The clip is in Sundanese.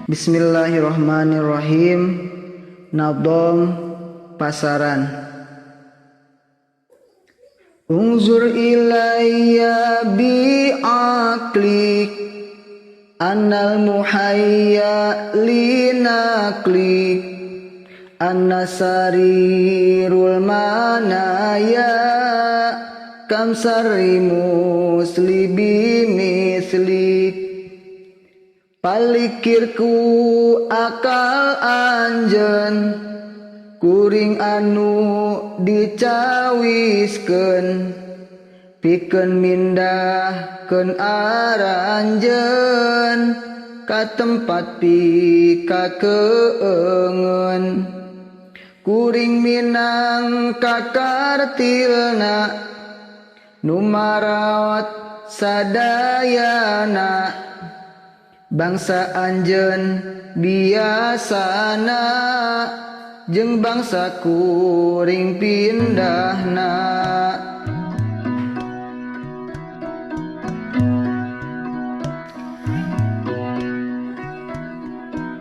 Bismillahirrahmanirrahim. Nadom pasaran. Unzur ilayya bi'aqlik annal muhayya linaqlik anna sarirul manaya kam sarri muslibi mislik. Palikirku akal anjeun kuring anu dicawiskeun pikeun mindahkeun aranjeun ka tempat pika keungeun. Kuring minang kakartilna nu marawat sadayana bangsa anjeun biasana jeung bangsa kuring pindahna.